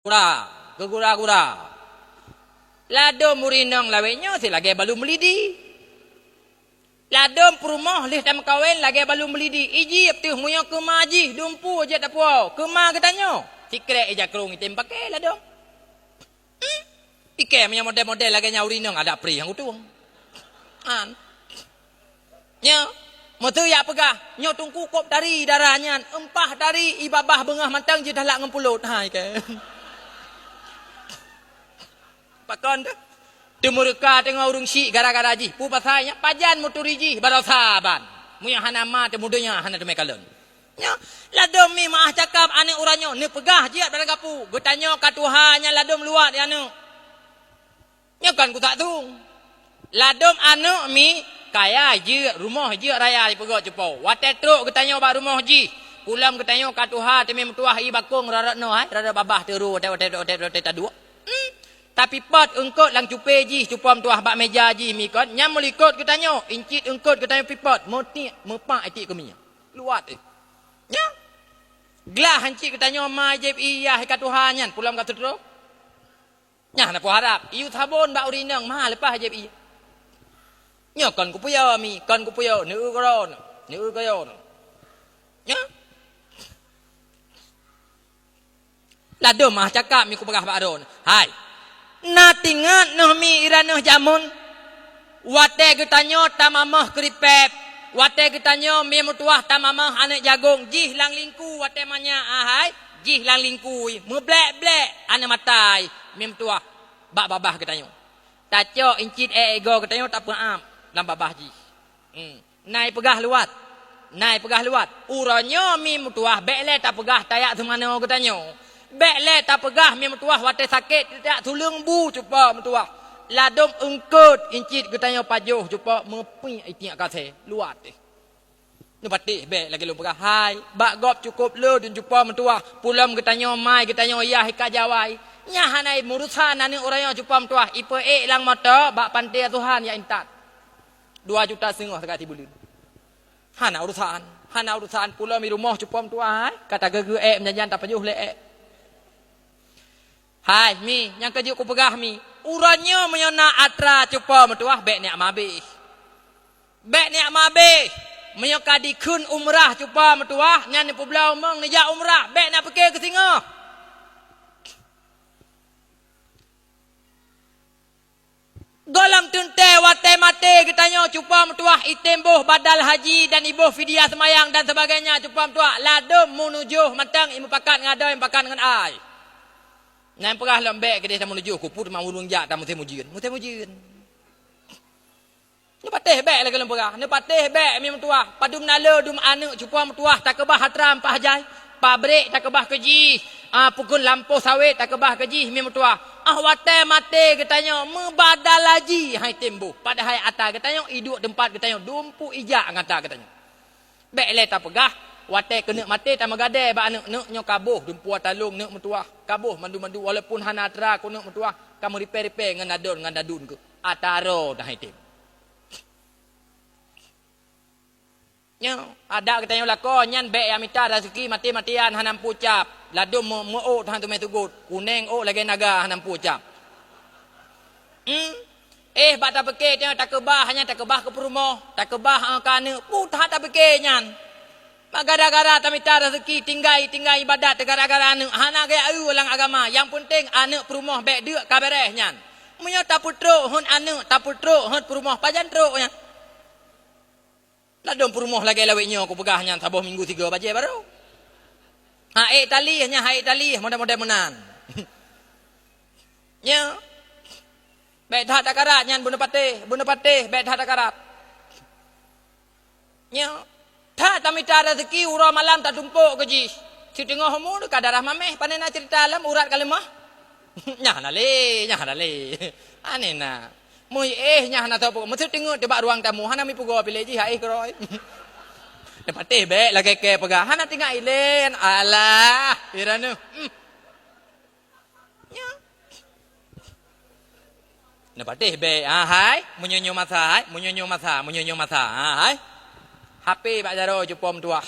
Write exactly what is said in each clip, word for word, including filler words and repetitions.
Gura, keu gura-gura. Ladôm ureueng inong lawét nyoe si lagèe balum meulidi. Ladôm peurumoh lheueh tameukawen lagèe balum meulidi. Ijieb teuh meunyoe keuma jih dumpeue jeuet tapuwoe, keuma geutanyoe. Sikrek ija krông item paké ladôm. Hmm? Ikèe meunyoe model-model lagèe nyan ureueng inong adak pri nyang utueng. An. Nyoe, meuseu jak peugah, nyoe teungku kôb tari dara nyan, eumpah tari i babah beungoh mantong jidalak ngon pulot. Hai kèe. Pakon teuh? Teumeureuka teungoh ureueng syik gara-gara jih. Peue pasai nyan? Pajan meuturi jih baroe saban. Meunyoe hana ma teumudonya hana teumé kalon. Nyoe, ladôm mi meu'ah cakap aneuk uroe nyoe, neupeugah jeuet barangkapeue. Geutanyoe ka tuha nyan ladôm luwat di aneuk. Nyoe kan kutak tueng. Ladôm aneuk mi kaya jeuet, rumoh jeuet raya jipeugöt cupo. Watèe trok geutanyoe bak rumoh jih, pulom geutanyoe ka tuha teumé meutuah i bakong rot-rot noe, hai, rot-rot babah teuro, watèe, watèe, watèe, watèe taduek. Hmm. Tapi pot eungkot lam cupe jih cupo meutuah bak meja jih mi kon, nyan meulikot geutanyoe, incit eungkot geutanyoe pipot, meutik, meupak itik keumieng. Luwat, eh. Nyan. Glah hancit geutanyoe ma jieb i yah ka tuha nyan, pulom ka teutrok. Nyan hana peuharab. Iyue sabon bak ureueng inong, ma leupah jieb i. Nyoe kon kupuyoe mi, kon kupuyoe, neueu keudroe, neueu keudroe. Nyan. Ladôm meu'ah cakap mi kupeugah bak droeneuh. Hai. Na tingat neuh mi i droeneuh jameun. Watèe geutanyoe tamamoh keuripèp, watèe geutanyoe mi meutuah tamamoh aneuk jagong, jih lam lingku watèe manyak, ahai, jih lam lingku, meublek-blek aneuk matai mi meutuah bak babah geutanyoe. Tacok incit èk-èk goe geutanyoe tapeu'ab lam babah jih. Hmm. Na ipeugah luwat. Na ipeugah luwat. Uroe nyoe mi meutuah bèk lé tapeugah tajak seumanoe geutanyoe. Bèk lé tapeugah mi meutuah watèe sakét tajak tuleueng bu cupo meutuah. Ladôm eungkot incit geutanyoe pajoh cupo meupiek itiek kasée. Luwat eh. Neupatéh bèk lagèe lôn peugah hai. Bak gob cukôp le dum cupo meutuah. Pulom geutanyoe mai geutanyoe yah i ka jawai. Nyan hana meurusan aneuk uroe nyoe cupo meutuah. Ipeuék lam moto bak panté asuhan jak intat. Dua juta seungoh sagai sibuleuen. Hana urusan, hana urusan, pulom i rumoh cupo meutuah, hai, ka tageugeu ék meujanjan tapajoh lé ék. Hai, mi, nyang ka jeuet kupeugah mi, uroe nyoe meunyoe na atra cupo meutuah bèk neujak mabéh. Bèk neujak mabéh. Meunyoe ka dikheun umrah cupo meutuah, nyan neupeubloe umong neujak umrah, bèk neujak pike keu singoh. Gohlom teuntèe watèe maté geutanyoe cupo meutuah item boh badal haji dan iboh fidyah seumayang dan sebagainya cupo meutuah ladôm meunujoh mantong imeupakat ngon adoe imeupakat ngon ai. Nyang peugah lom bèk keudeh tameunujoh kupu teuma ureueng jak tamusém ujeuen. Musém ujeuen. Neupatéh bèk lagèe lôn peugah. Neupatéh bèk mi meutuah. Padum na le dum aneuk cupo meutuah takeubah atra mpah jai. Pabrék takeubah keu jih, ah, pukon lampôh sawét takeubah keu jih mi meutuah. Ah, watèe maté geutanyoe meubadal haji hai temboh. Padahai ata geutanyoe iduek teumpat geutanyoe dumpeue ijak ngon ata geutanyoe. Bèk lé tapeugah, watèe keuneuk maté tameugadée bak aneuk, neuk nyoe kaboh dumpeue talong neuk meutuah. Kaboh mandum-mandum walaupun hana atra keuneuk meutuah ka meuripée-ripée ngon adon ngon dadun keuh. Ata ro dah hai tem. Nyoe, adak geutanyoe lakoe nyan bèk nyang mita raseuki maté-matéan hana meupucap. Ladôm meu-, meu-ôk teuhan teumé teugot. Kuneng ôk lagèe naga hana meupucap. Hmm? Eh, bak tapike nyan takeubah, hanya takeubah keu peurumoh, takeubah, eh, keu aneuk. Peue that tapike nyan? Bak gara-gara tamita raseuki tinggai, tinggai ibadat gara-gara aneuk. Hana gaya eu lam agama. Nyang peunteng aneuk peurumoh bèk deuk ka beureh nyan. Meunyoe tapeutrok hon aneuk, tapeutrok hon peurumoh, pajan trok nyan? Ladôm peurumoh lagèe lawét nyoe kupeugah nyan saboh minggu tiga bajèe barô. Ha ék tali, nyan ha ék tali, model-model meunan. Nyoe. Bèk that takarat nyan beuneuh patéh, beuneuh patéh, bèk that takarat. Nyoe. That tamita raseuki uroe malam tatumpok keu jih. Siteungoh umu ka darah mamèh, pane na ceurita lam urat ka leumah. Nyan hana lé, nyan hana lé. Aneh na. Mui éh nyan hana teupeue. Meuseue teungeut teuh bak ruang tamu, hana meupugoe piléh jih, ha éh keurôi. Neupatéh bèk lagèe kèe peugah. Hana tinggai ilén. Alah, piran nyoe. Hmm. Nyoe. Neupatéh bèk. Ha, hai. Meunyoe nyoe masa, hai. Meunyoe nyoe masa, meunyoe nyoe masa. Ha, hai. H P bak jaroe cupo meutuah.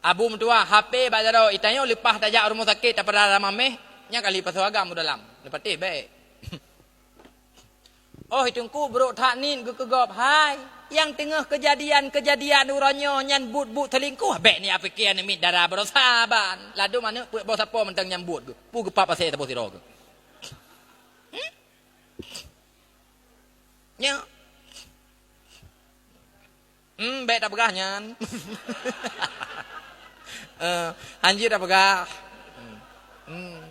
Abu meutuah, H P bak jaroe, i tanyoe leupah tajak rumoh sakét tapeurara mamèh, Nyan kali pasoe agam u dalam. Neupatéh bèk. Oh, Teungku brôk that niet geukeugop, hai. Nyang teungoh keujadian-keujadian uroe nyoe nyan buet-buet selingkuh, bèk neupike aneuk miet dara baroe saban. Ladôm aneuk peuet boh sapo mantong nyang buet geuh. Peue geupap asèe saboh sidroe geuh. Hmm? Nyoe. Hmm, bèk tapeugah nyan. Eh, hanjeuet tapeugah. Hmm. Hmm.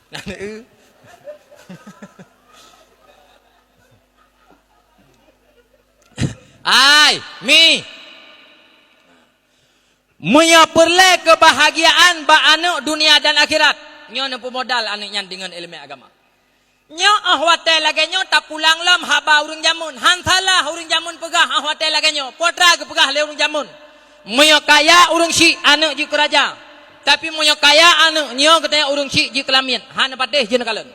Nah, eh. Ai, mi. Meunyoe peureulèe keubahgiaan bak aneuk dunia dan akhirat, nyoe neupeumodal aneuk nyan deungon ileumèe agama. Nyoe 'oh watèe lagèe nyoe tapulang lom haba ureueng jameun. Han salah ureueng jameun peugah 'oh watèe lagèe nyoe. Peue teuma geupeugah lé ureueng jameun. Meunyoe kaya ureueng syik, aneuk jeuet keu raja. Tapi meunyoe kaya aneuk, nyoe geutanyoe ureueng syik jeuet keu lamiet. Hana patéh jeuet neukalon.